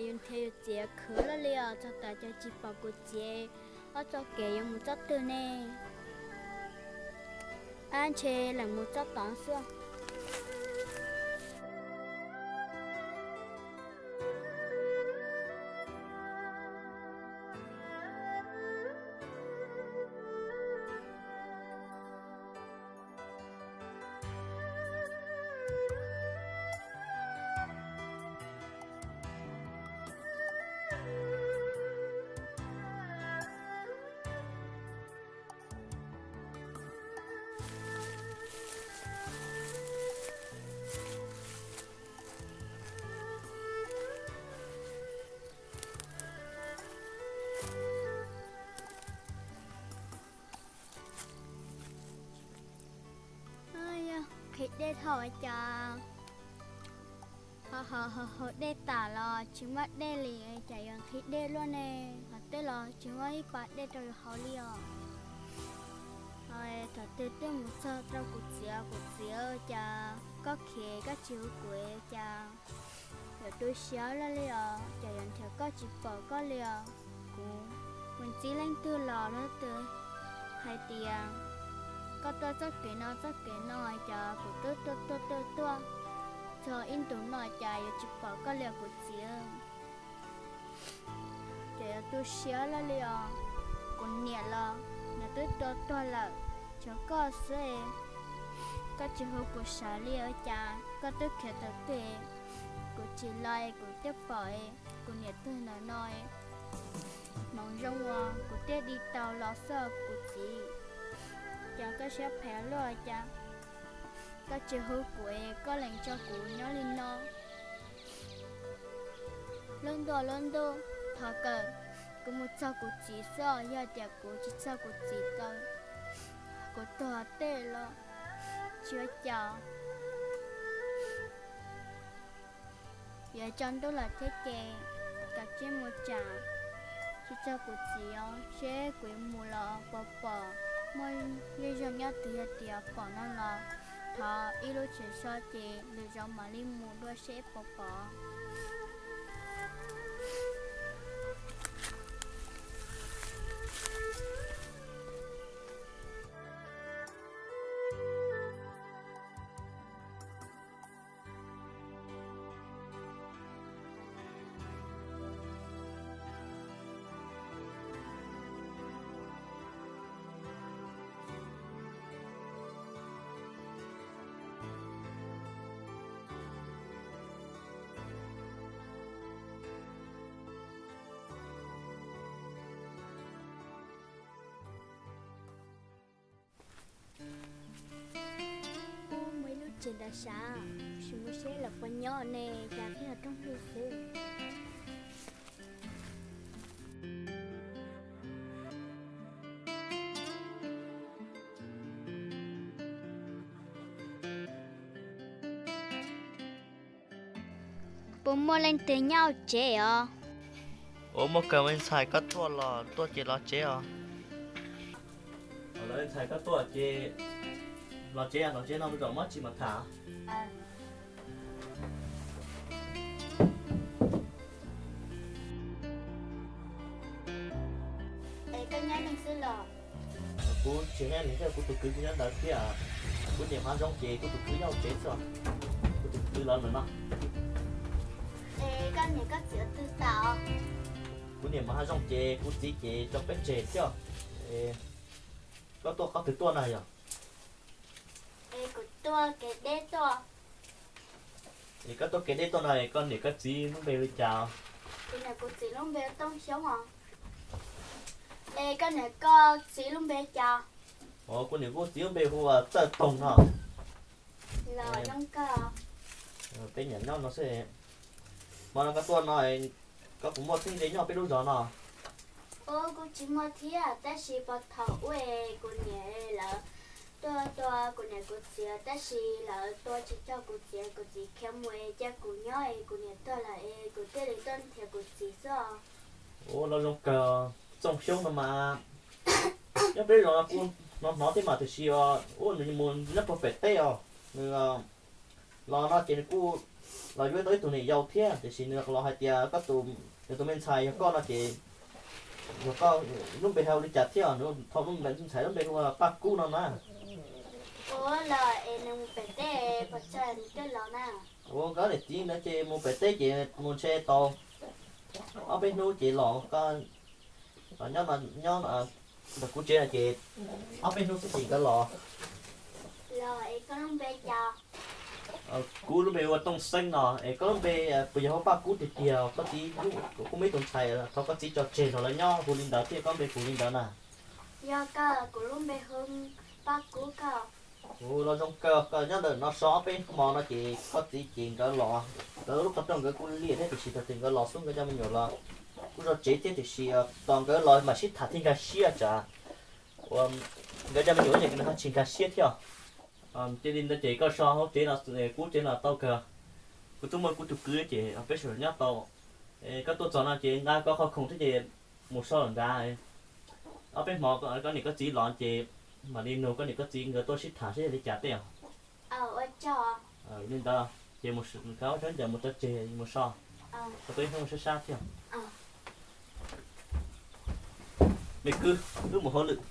Nrhiav yuav txiav khwv loj li os, txog tas cas tsis pom kuv txiv, ob txoj kev yuav mus txoj twg ne? Ab, ntshe leem mus txoj tod xwb. Yog nqhis dej dhau ua cas, ho haus dej tas los tsis muaj dej li, cas yuav nqhis dej luaj ne? Hos tej los tsis muaj ib pas dej rau yus haus li os. Thaum twg twb mus txog rau kuv txiv, kuv txiv cas koj khiav koj tsis hu kuv cas yuav tu siab loj li os, cas yuav nrhiav koj tsis pom koj li os. Kuv mus txib leej twg los leej twg hais tias koj tuaj txoj kev no txoj kev no, cas kuv twb tuaj tuaj tuaj tuaj txog ib ntus no cas yuav tsis pom koj li os kuv txiv. Ces yuav tu siab loj li os. Kuv niam los nws twb tuag tuag lawm, tshuav koj xwb, koj tsis hu kuv sawv li ua cas koj twb khiav tau twg? Kuv tsis los kuv thiaj pom kuv niam tuag ntawm no. Hmoov zoo uas kuv thiaj dim tau los xwb kuv txiv. Cas koj siab phem luaj cas koj tsis hu kuv, koj lees tso kuv nyob li no. Lub ntuj lub ntuj, thov kawm kuv mus txog kuv txiv xwb, yog tias kuv tsis txog kuv txiv tau, kuv tuag tej los tsis ua cas. Yuav tsaus ntuj lawm thiab ces kav tsij mus tsam, tsis txog kuv txiv os, seb kuv mus los puas pom. Muaj zej zog nyob twg, yog tias pom no los thov ib lub tsev so ces lwm zaus mam li mus dua seb puas pom. Ub, muaj ib lub tsev ntawd sav, sim mus seb lawv puas nyob ne, cas pheej ua rooj hlwb xwb. Puas muaj leej twg nyob hauv tsev os? Ua, muaj kawg, me ntxhais koj tuaj los tuaj ces los tsev os. Ua, ntxhais koj tuaj ces los tsev, los tsev no zaum muab tsis mam tham. Es koj nyob neeg xwb los? Kuv tsis nyob neeg, kuv tus kwv kuv nyob ntawd thiab. Kuv niam hmov zoo ces kuv tus kwv nyob hauv tsev xwb. Kuv tus kwv lawv ntawm no. Es koj niam koj txiv twg tas? Kuv niam mas haj zoo ces kuv txiv ces tso peb tseg thiab. Koj tuaj qhov twg tuaj na yog? Es kuv tuaj kev deb tuaj. Es koj tuaj kev deb tuaj no es koj niam koj txiv lub npe li cas? Kuv niam kuv txiv lub npe Tooj Xyoob os. Es koj niam koj txiv lub npe cas? Os, kuv niam kuv txiv lub npe hu ua Txawj Toog no. Los zoo kawg. Peb nyiam nyob no xwb. Hmo no koj tuaj no, koj puas muaj txheeb ze nyob peb lub zos no? Ub, kuj tsis muaj thiab, tab sis puag thaum ub kuv niam lawv tuaj tua kuv niam kuv txiv, tab sis lawv tua tsis txog kuv txiv, kuv txiv khiav mus es cia kuv nyob es kuv niam tuag lawm es kuv thiaj li tuaj nrhiav kuv txiv xwb. Ub, los zoo kawg. Txooj Xyoob no mas nyob peb zos no kuj hnov hnov thiab mas, tiam sis ub, nws mus nyob puag pem teb os. Nws Los no ces nws kuj los yuav tau ib tug niam yau thiab, tiam sis nws los hais tias koj tus, nws tus me ntxhais yog koj no ces, yog koj lub npe hu li cas thiab, nws thaum ntxhais lub npe hu ua Paj Kub no na. Ua los es nws mus pem teb, pom tsawg nws twb los na. Ua koj niam txiv ntawd ces mus pem teb ces mus ntshe tau ob peb hnub ces los. Koj los nyob, nyob ntawm kuv tsev no ces ob peb hnub xwb ces nkawd los. Los es koj lub npe cas? Kuv lub npe hu ua Tooj Xeeb no, es koj lub npe puas yog hu Paj Kub tiag tiag? Koj txiv, kuv muaj ib tug ntxhais, thaum koj txiv tso tseg los lawv nyob hu li ntawd thiab, koj lub npe puas li ntawd na? Yog kawg, kuv lub npe hu Paj Kub kawg. Ua los zoo kawg, koj nyob ntawm no so ob peb hmo no ces koj txiv ces nkawd los, nkawd lub qhov rooj nkawd kuj liaj thiab, tiam sis thaum twg nkawd los xwb nkawd cov me nyuam los kuj zov tsev thiab, tiam sis tos nkawd los mam sib tham thiaj nkag siab tsam ua nkawd cov me nyuam ces nws ho tsis nkag siab thiab. Cia li ntawd ces koj so hauv tsev no, kuv tsev no tau kawg. Kuv twb muaj kuv tus kwv ces peb sawv daws nyob tau. Koj tuaj txog no ces nqa koj qhov khoom thiab ces mus so lawm nrad. Ob peb hmo koj niam koj txiv los ces mam li nug koj niam koj txiv nkawd tuaj sib tham seb yog li cas tej os. Li ntawd ces mus, koj sawv ntawd mus tso tseg mus so, koj tuaj ib hnub sab sab thiab. Me kwv, wb mus hauj lwm.